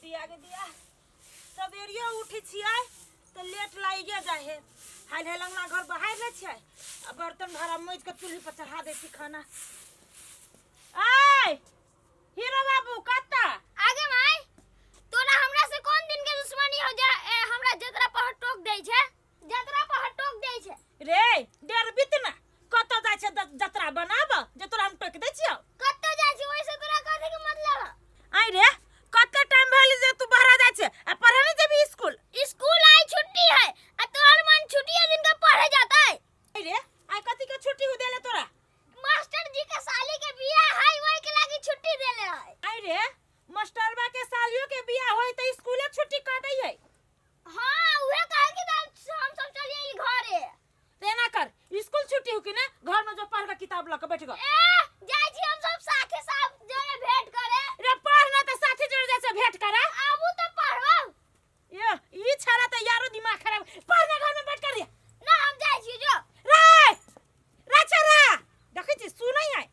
दिया गे दिया। सवेरियो उठै छियै तऽ लेट लागिए जाइ है। हाल हाल अंगना घर बहारि लै छियै आ बर्तन भाड़ा माजि कऽ चूल्ही पर चढ़ा दै छी खाना। आय हीरो बाबू कतऽ? आगे माय, तोरा हमरा से कोन दिन के दुश्मनी हो जा ए, हमरा जतरा पर टोक दै छै, जतरा पर टोक दै छै। रे डरबित ना, कतऽ जाइ छै जतरा बनाब जे तोरा हम टोकि दै छियौ? कतऽ जाइ छै ओइसे तोरा कथी के मतलब है? आइ रे कते टाइम भेल जे तू बहरा जाइ छै आ पढ़े नहीं जेबी स्कूल? स्कूल आई छुट्टी है आ तोहर मन छुट्टी दिन के पढ़े जाता है। आइ रे आइ कथी के छुट्टी हो देले तोरा? मास्टर जी के साली के बियाह है ओइ के लागी छुट्टी देले है। आइ रे मास्टरबा के सालियो के बियाह होई त स्कूले छुट्टी कर दै है। हां उहे कहे कि हम सब चली आइली घरे। तो एना कर स्कूल छुट्टी हो कि ना घर में जो पढ़ के किताब ल के बैठ गो। ए जाय छी हम सब साथे साथ जोड़े भेंट करे। रे पढ़ ना त साथी जोड़े जाय छै भेंट करे। आबू त पढ़बौ। ये ई छाड़ा त यारो दिमाग खराब। पढ़ ना घर में बैठ कर रे। ना हम जाय छी जो। रे रे छाड़ा देखै छी सुनै है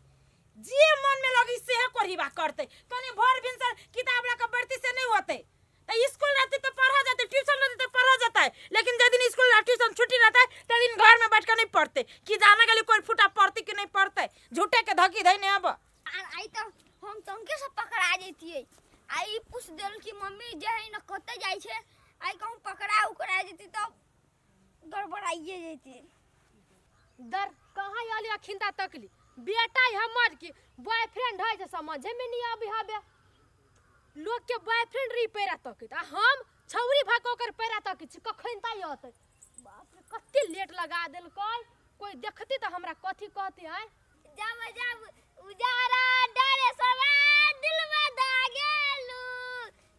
जे मन में लगी सेहे कोढ़ीबा करते। कनी भोर भिनसर किताब ल के बैठती से नहीं होते। तो स्कूल रहते तो पढ़ा जाते, ट्यूशन रहते तो पढ़ा जाता है, लेकिन जिस दिन स्कूल और ट्यूशन छुट्टी रहता है तब दिन घर में बैठ कर नहीं पढ़ते कि जाना के लिए कोई फूटा पढ़ती कि नहीं पढ़ते। झूठे के धकी धई नहीं अब। आई तो हम तंके से पकड़ा जैतिए। आई पूछ देल कि मम्मी जे है न कते जाय छै, आई कहूं पकड़ा उकड़ा जैती तो गड़बड़ाइए जैती। दर कहाँ आली अखिंदा तकली बेटा हमर की बॉयफ्रेंड है से समझे में नहीं आबी हबे। लोग के बॉयफ्रेंड रही पैरा तकैत आ हम छौरी भऽ कऽ ओकर पैरा तकै छी कखन ताई अतै। बाप रे कते लेट लगा देलकै, कोई देखती तऽ हमरा कथी कहती। आँय जब जब उजारा डरे सवा दिल में दागेलू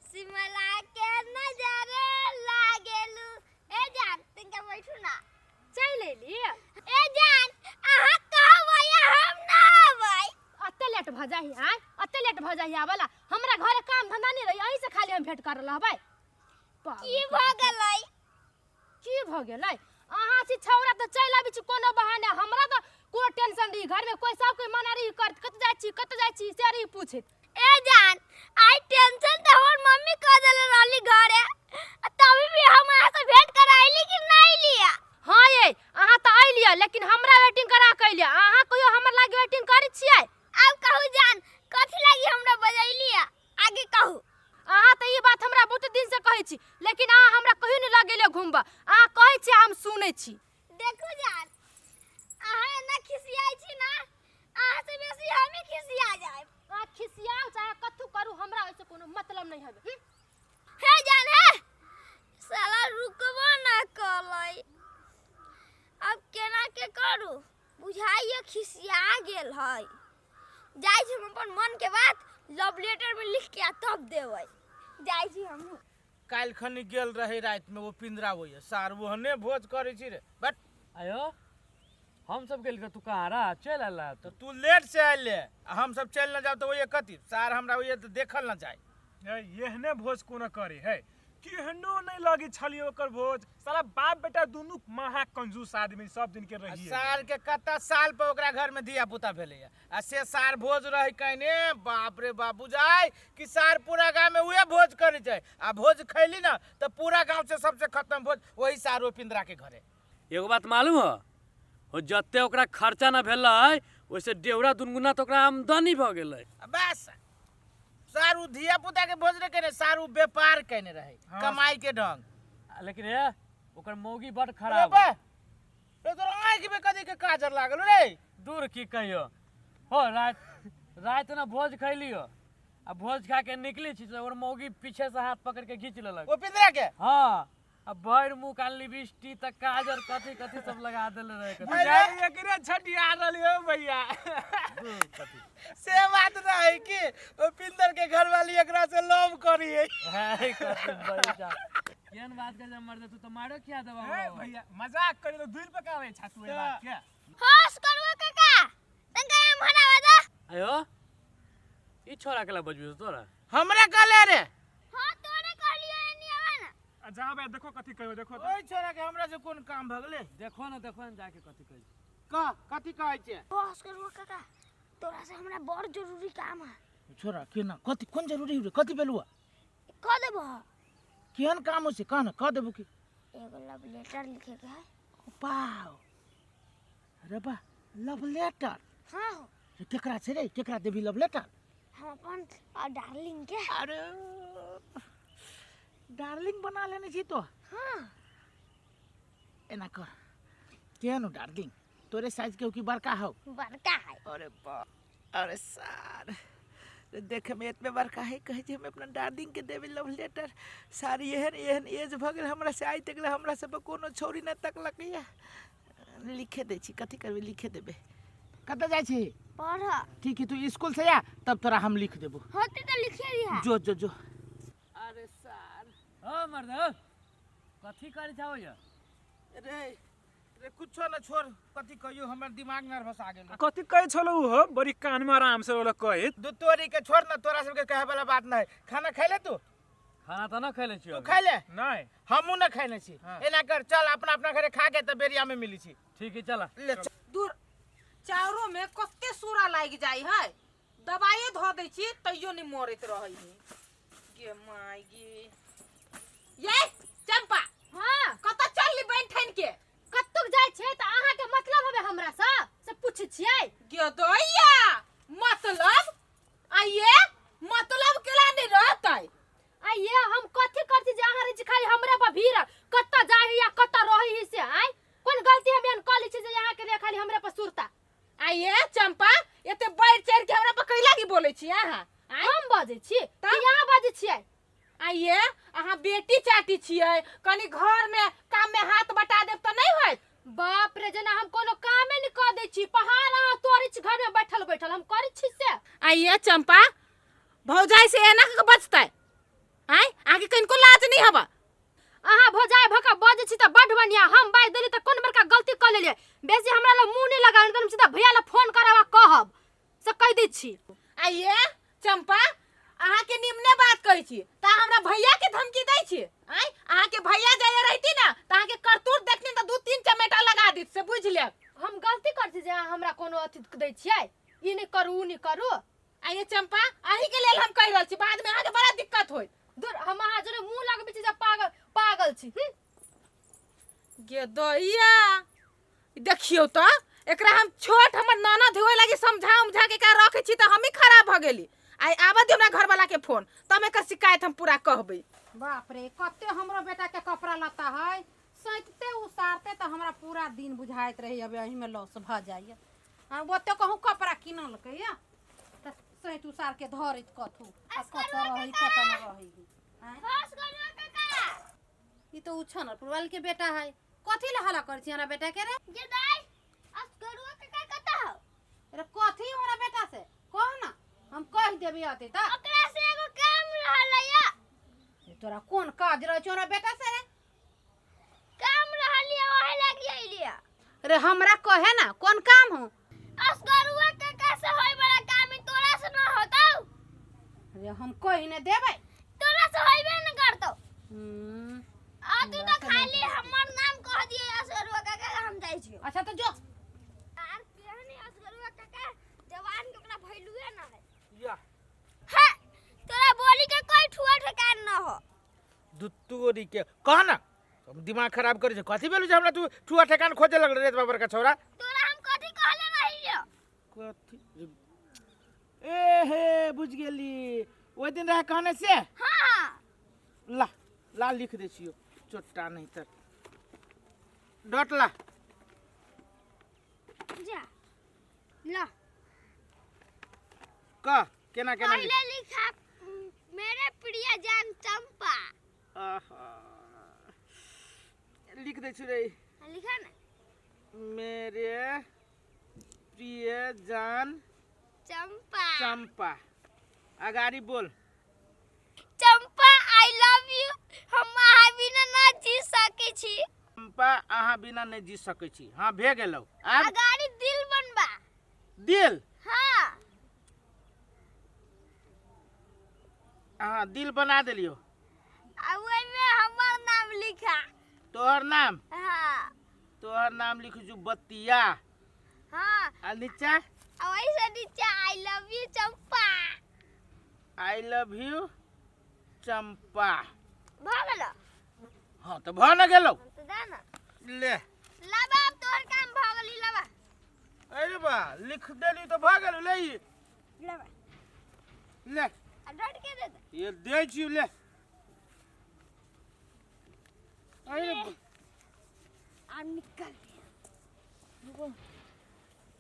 शिमला के नजरे लागेलू। ए जान तिनका बैठू ना। चलि अयली। ए जान अहाँ कहबै हम ना अबै। अते लेट भऽ जाही? आँय अते लेट भऽ जाही आबला? हमरा घरे काम धंधा नहीं रही, अहीं से खाली हम भेंट कर रहबै। की भऽ गेलै? की भऽ गेलै? अहाँ छी छौड़ा तऽ चलि आबै छी कोनो बहाने, हमरा तऽ कोनो टेंशन रही घर में, कोई सब कोई मना रही करत कत जाइ छी कत जाइ छी से रही पूछैत। ए जान आई टेंशन तऽ हमर मम्मी कह देले रहली घरे, तभी भी हम अहाँ से भेंट कराइली कि नहीं लिया। हाँ ये अहाँ तऽ अइलियै लेकिन हमरा वेटिंग करा के अइलियै, अहाँ कहियो हमर लागी वेटिंग करै छियै? आब कहू जान कथी लागी हमरा बजैली आगे कहू। अहाँ तऽ ई बात हमरा बहुत दिन से कहै छी लेकिन अहाँ हमरा कहियो नहि लऽ गेलियै घुमबऽ, अहाँ कहै छी हम सुनै छी। देखू जान अहाँ एना खिसियाइ छी ना, अहाँ से बेसी हमही खिसिया जायब। अहाँ खिसियाउ चाहे कथू करू हमरा ओहिसँ कोनो मतलब नहि हवे। हे जान हे साला रुकबो ना कलै, अब केना के करू बुझाइए खिसिया गेल है। जाइ छी हम अपन मन के बात लव लेटर में लिख के आ तब देबै। जाइ छी हमहूँ। काल्हि खनी गेल रहे राति में वो पिंजरा होइए सार ओहने भोज करै छी रे बट। आयो हम सब गेल तू कहाँ रहा चलि आयल? तो तू लेट से आयल आ हम सब चलि न जाओ तो ओये कथी सार हमरा ओये तो देखल न जाए। एहने भोज कोनो करे है केहनो नहीं लगे छलिए ओकर भोज, साला बाप बेटा दुनू महा कंजूस आदमी सब दिन के रहिए। सार के कत्ता साल पर ओकरा घर में धिया पुता भेलैया आ से सार भोज रहे कहने बाप रे बाप बुझाय कि सार पूरा गांव में उहे भोज करे छै आ भोज खैली ना तो पूरा गांव से सबसे खत्म भोज वही सार ओ पिंदरा के घरे। एगो बात मालूम हो, हो जते ओकरा खर्चा ना भेलै ओइसे डेढ़ा दुगुना तो ओकरा आमदनी भ गेलै। बस सार उ धिया पुता के भोज रहे केने सार उ व्यापार केने रहे। हाँ। कमाई के ढंग। लेकिन ए ओकर मौगी बड रे खराब बा, रे तोरा आँखि में कथी के काजर लागल रे? दूर की कहियो हो रात रात ना भोज खैलियो आ भोज खा के निकली छी तो ओकर मौगी पीछे से हाथ पकड़ के घींच लेलक ओ पिंजरा के। हाँ आ भरि मुँह का लिपस्टिक त काजर कथी कथी सब लगा देले रहे कथी। बुझाइ एकरे छटिया रहली हो भैया। से बात ना है कि ओ पिंदर के घर वाली एकरा से लव करी है। है कथी भैया केहन बात कर जे मर तू तो मारो खिया देबा ए हमरा। भैया मजाक करी तो दूर पे कावे छा तू ए बात के। होश करबो काका तंका हम हरावा दा। आयो ई छोरा केला बजबी तोरा? हमरा कहले रे। हां तोरे कहलियो एनी आवा ना। आ जा बे देखो कथी कहियो देखो त। ओइ छोरा के हमरा से कोन काम भ गेलै? देखो ना देखो ना जाके कथी कहै छै। कह कथी कहै छै? होश करबो काका तोरा से हमरा बड़ जरूरी काम है। छोरा केना कथी कोन जरूरी रे कथी भेलुआ? कह देबो। केहन काम हो से कह ना, कह देबो की। एगो लव लेटर लिखे के है। पाओ रे बा, लव लेटर? हाँ हो। रे केकरा छै रे, केकरा देबी लव लेटर? हम अपन और डार्लिंग के। अरे डार्लिंग बना लेने छी तो? हाँ। एना कर, केहन हो डार्लिंग? तोरे साइज के हो कि बड़का हो? बड़का है। अरे बा, अरे सार देखे में एतबे बड़का है, कहै छै हम अपना डार्लिंग के देबै लव लेटर। सार एहन एहन एज भऽ गेल हमरा से, आइ तक हमरा सब पर कोनो छौड़ी नहि तकलक या। लिखे दै छी, कथी करबै, लिखे देबै। कतऽ जाइ छी? पढ़। ठीक है, तू स्कूल से आ तब तोरा हम लिख देबो। होते तो लिखे दिहा। जो जो जो। अरे सार ओ मर्द, कथी करै छौ ये? रे रे कुछो न छोड़, कथी कहियो, हमर दिमाग नर्वस आ गेल। कथी कहै छलौ हो, बड़ी कान में आराम से वाला कहैत। दू तोरी के छोड़ न, तोरा सबके कहे वाला बात नहीं। खाना खैले तू? खाना तऽ न खैले छियौ। तू खैले? नहीं। हमहूँ न खैले छी। हाँ। एना कर, चल अपना अपना घरे खा के तब बेरिया में मिली छी। ठीक है चल। ले चल। दूर चाउरो में कते सूरा लागि जाइ है, दवाइयो धऽ दै छी तैयो नहि मरैत रहै है। गे माय गे। ये चंपा, हाँ कतऽ चलली बनि ठानि के? कतौ जाइ छै तऽ अहाँके मतलब हवे हमरा सँ से पूछै छियै? गे दैया, मतलब आइए मतलब केला नहि रहतै? आइए हम कथी करती जे अहाँ रहै छी खाली हमरे पर भीड़, कतऽ जाइ या कतऽ रहै ही से? आइ कोन गलती हम एहन कऽ लै छी जे अहाँके लिए खाली हमरे पर सुरता? आइए चंपा, एते बढ़ि चढ़ि के हमरा पर कैला की बोलै छी अहाँ? हम बजै छी कि अहाँ बजै छियै? आइए अहाँ बेटी चाटी छियै, कनी घर में काम में हाथ बटा देब तऽ नहि होयत? बाप रे, जेना हम कोनो कामे नहि कऽ दै छी, पहाड़ अहाँ तोड़ै छी घर में बैठल बैठल, हम करै छी से? आइए चंपा, भौजाई से एना के बचतै? आइ अहाँके कनिको लाज नहि हवा? अहाँ भौजाई भऽ कऽ बजै छी तऽ बड्ड बढ़िआँ, हम बाजि देली तऽ कोन बड़का गलती कऽ लेलियै? बेसी हमरा लग मुँह नहि लगाउ, नहि तऽ हम सीधा भैया लग फोन करब आ कहब से कहि दै छी। आइए चंपा, अहाँके निमने बात कहै छी तऽ हमरा भैया के धमकी दै छी? आइ अहाँके भैया जाइए रहिती ने तऽ अहाँके करतूत देखनी तऽ 2-3 चमेटा लगा दित, से बुझि लेब। हम गलती करै छी जे अहाँ हमरा कोनो अथी दै छियै, ई नहि करू ओ नहि करू? आइए चंपा, अहीँके लेल हम कहि रहल छी, बादमे अहाँके बड़ा दिक्कत होइत। दूर, हम अहाँ जरे मुँह लगबै छी जे पागल पागल छी। गे दैया, देखियौ तऽ एकरा हम छोट हमर ननद हुए लागी समझा उमझा के एकरा रखै छी तऽ हमही खराब भऽ गेली। आइ आबऽ दियौ हमरा घरवाला के फोन, तब एकर शिकायत हम पूरा कहबै। बाप रे, कते हमरो बेटा के कपड़ा लत्ता है, सैतते उसारते तऽ हमरा पूरा दिन बुझाइत रहैया एहिमे लॉस भऽ जाइया। आ ओते कहूँ कपड़ा किनलकै या तऽ सैत उसार के धरैत कथू आ कतऽ रहै कतऽ न रहै। फर्स्ट करो काका। ई तऽ उछन पुरवाल के बेटा है, कथी ला हल्ला करै छी हमरा बेटा के रे? गे दाई, असगरुआ काका कतऽ हौ? अरे कथी हमरा बेटा से कह ना, हम कह देबे अते तऽ। ओकरा से एगो काम रहल या। तोरा कोन काज रहै छौ हमरा बेटा से रे? काम रहल या ओहे लागी अइलिया। अरे हमरा कहे ना कोन काम हो? असगरुआ काका से होय वाला काम ई तोरा से न होतौ। अरे हम कहि ने देबै। तोरा से होइबे न करतौ। आ तू तो खाली हमर नाम कह दिए असगरुआ काका, हम जाइ छियौ। अच्छा तो जो। यार केहन है असगरुआ काका, जवान के ओकरा भैलुए न है। या हाँ, तोरा बोली के कोई ठुआ ठेकान न हो। दुत्तोरी के कह ना, हम दिमाग खराब करै छै। कथी भेलौ जे हमरा तू ठुआ ठेकान खोजे लगल रे बड़का छौड़ा? तोरा हम कथी कहले रहियो? कथी? ए हे बुझ गेली, ओहि दिन रहे कहने से। हाँ। ला ला लिख दै छियौ, चोट्टा नहीं तर डट ला। जा ला। कह केना केना लिख? पहले लिखा मेरे प्रिय जान चंपा। आहा, लिख दै छी रे। हाँ, लिखा ना। मेरे प्रिय जान चंपा। चंपा, अगाड़ी बोल। चंपा I love you, हम अहाँ बिना न जी सकै छी। चंपा अहाँ बिना नहीं जी सकै छी। हाँ भे गेलौ। आब अगाड़ी दिल बनबा। दिल? हाँ। हाँ दिल बना देलियो। आ ओहिमे हमर नाम लिखा। तोहर नाम? हाँ। तोहर नाम लिखू जो बतिया। हाँ। आ नीचा? आ ओहि से नीचा I love you Champa. I love you चंपा। भऽ गेलो? हाँ तो भऽ न गेलौ। तऽ दे ने। ले। लाबा, आब तोहर काम भऽ गेली, लाबा। अरे बा, लिख देली तो भऽ गेलौ। ले ई। लाबा। ले। आ डट के दे दे। ये दै छी, ले। अरे बा। आब निकल।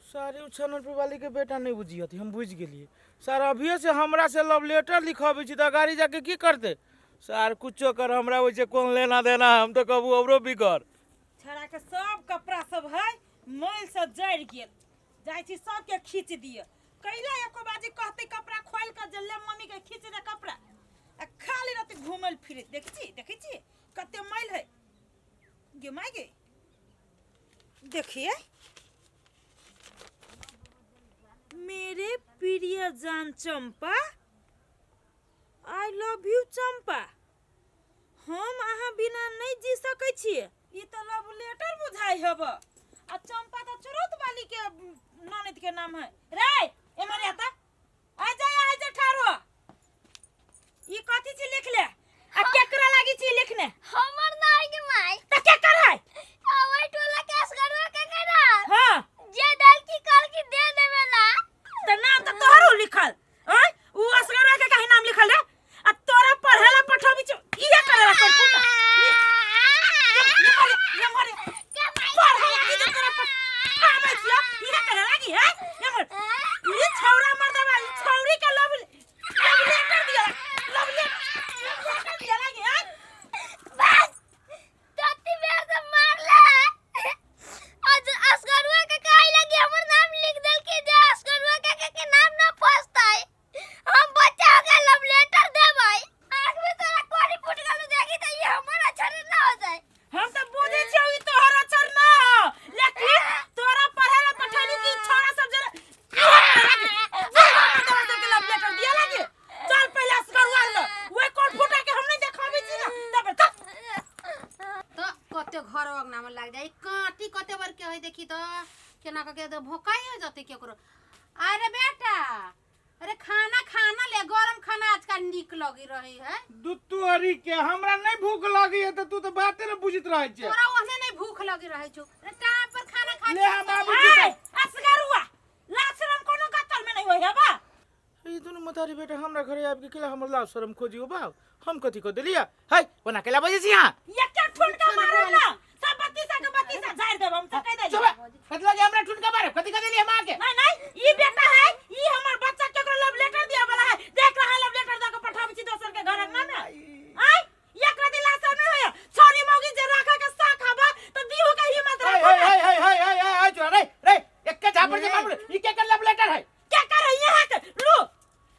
सारे उछानपुर वाली के बेटा नहीं बुझियत, हम बुझि गेलियै सर। अभिये से हमरा से लव लेटर लिखबै छी तऽ गाड़ी जाके की करतै सर? कुछो कर, हमरा ओइसे कोन लेना देना है, हम तऽ कबू औरो बिगड़। छड़ा के सब कपड़ा सब है मैल से जरि गेल, जाइ छी सबके खींच दिअ। कैला एको बाजी कहते कपड़ा खोल के जे ले मम्मी के खींच दे कपड़ा, आ खाली रहते घूमल फिरे। देखै छी, देखै छी कते मैल है गे माय गे। देखिए मेरे प्रिय जान चंपा, I love you चंपा, हम अहाँ बिना नहीं जी सकै छियै। ई तऽ लव लेटर बुझाइ हब। आ चंपा तऽ चुरौत वाली के ननद के नाम है रे। एमर आता आ जा, आ जा, ठाढ़ हो। ई कथी छी लिख ले, आ केकरा लागी छी लिखने? हमर नहीं के माय। त केकर है? आ ओइ टोला के असगरवा के करा। हां। जे दल की कल की दे देवेला। त नाम त तोहरो लिखल। आय उ असगरवा के काहे नाम लिखल रे? आ तोरा पढ़ेला पठाबी छौ, इहे करेला कर फुटा। ये मरे, ये मरे। पढ़े लागी जे तोरा पठाबै छियौ, इहे करे लागी है। ये मरे। ई छौरा मर्दवा, ई छौरी के लव लव लेटर दिया, लव लेटर दिया लागी है। बस तत्ती बेर से मारले। आज असगरवा के काहे लगी हमर नाम लिख देल के जे असगरवा के के नाम न फसतै, हम बच्चा के लव लेटर देबै। आँख में तोरा कोरी फुट गेल, देखी त ई हमर अक्षर न हो जाए। हम त बुझै छियौ ई तोहर अक्षर न हो, लेकिन तोरा पढ़े ला पठेलू कि छोरा सब जरा इहे करे लागी। छौरा मर्दवा सबके लव लेटर दिया लागी। चल पहिले असगरवा ल, ओइ कोन फुटा के हम नहीं देखाबै छी ना, तब चल। तो कते घर अंगना में लाग जाए कांटी, कते बार के है देखी तो केना के तो भोकाई हो जते केकरो। अरे बेटा, अरे खाना खाना ले, गरम खाना आजकल निक लगी रही है। दू तोरी के, हमरा नहीं भूख लगी है। तो तू तो बाते न बुझित रहै छै। तोरा ओहने नहीं भूख लगी रहे छौ। अरे टाइम पर खाना खा। ले, हम आबै छी। आय असगरुआ, लाज शरम कोनो गतल में नहीं होय है बा। ई दुनू मतारी बेटा हमरा घरे आबि के केला हमर लाज शरम खोजियो बाप? हम कथी कह देलियै है? ओना केला बजै छी अहाँ? एके ठुनका मारब ना, सब बत्तीसा के बत्तीसा झाड़ि देब हम से कहि देली। चुप। कथी लगे हमरा ठुनका मारे? कथी कह देलियै हम अहाँके? नहीं नहीं, ई बेटा है, ई हमर बच्चा केकरो लव लेटर दिया वाला है। देख रहा, लव लेटर दऽ के पठाबै छी दोसर के घर अंगना में। आय एकरा दिला से नहीं होय। छोरी मौगी जे राखा के शौक हबा त दिहो के हिम्मत है राखो। है है है है है है है चुरा रे रे, एक्के झापड़ से मारू। ई के कर लव लेटर है? क्या कर रही है के लो।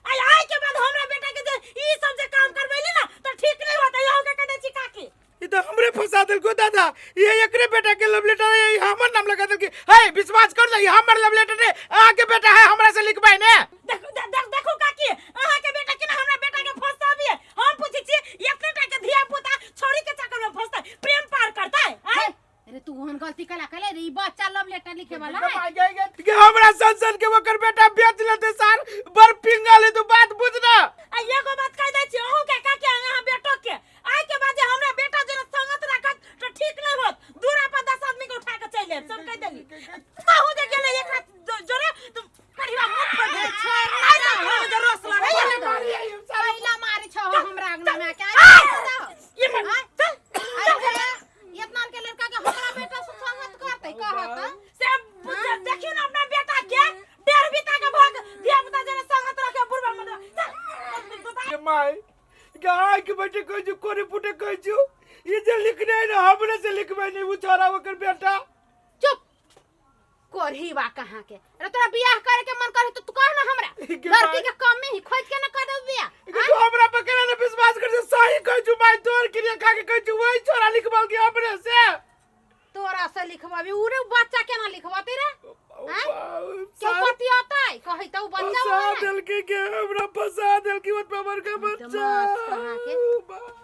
आय आय के बाद हमरा बेटा के जे ई सब जे काम करबैली ना त ठीक नहीं होता। यहो के कह दै छी काकी। ई तो हमरे फंसा देलको दादा। ये एकरे बेटा के लव लेटर है, ई हमर नाम लगा देलके है। विश्वास कर ले, ई हमर लव लेटर है। अहाँ के बेटा है हमरा से लिखबै ने। देखो देख, देखो काकी, अहाँ के बेटा केना हमरा बेटा के फंसाबिए। हम पूछै छी, एतने टा के धिया पुता छोरी के चक्कर में फंसतै, प्रेम पार करतै? आय अरे तू ओहन गलती कला कले रे? ई बच्चा लव लेटर लिखे वाला है। कि हमरा सन सन के ओकर बेटा बेच लेते सार, बड़ पिंगल है। तू बात बुझ ना। आ एगो बात कह दै छी अहूँ के काकी, अहाँ बेटो के, आइ के बाद जे हमरा बेटा जरा संगत राखत त ठीक नहीं होत। दूरा पर 10 आदमी के उठा के चलि आयब सब कह देली। तहु जे गेलै एकरा जोरे तुम परिवार मुख पर दे आइ सब घर में जे रस लागै। पहिला मारे छौ हमरा अंगना में के। ये मन चल। इतना के लड़का के हमरा बेटा से संगत करतै कहत? से देखियो ना अपना बेटा के, डेढ़ बीता के भाग धिया पुता जरा संगत रखे बुढ़बा मत चल। के माय गाय के बेटे कहै छु, कोरे पुटे कहै छु, ई जे लिखने है ना हमरे से लिखबै नहीं उ छोरा ओकर बेटा। चुप कोरही बा कहाँ के। अरे तोरा बियाह करे के मन करे तो तू कह ना हमरा। के लड़की माय। के कमी ही खोज के ना कर दे बियाह। के तू हमरा पर केना ने विश्वास कर छे? सही कहै छु माय, तोर क्रिया खा के कहै छु, वही छोरा लिखबल के हमरे से। तोरा से लिखवाबी उरे बच्चा केना लिखवाते रे? आँय? क्यों बतियातै कहै त उ बच्चा फंसा हो ने। देलकै के, हमरा फंसा देलकै ओत पर बड़का बच्चा। बदमाश कहाँ के। बा।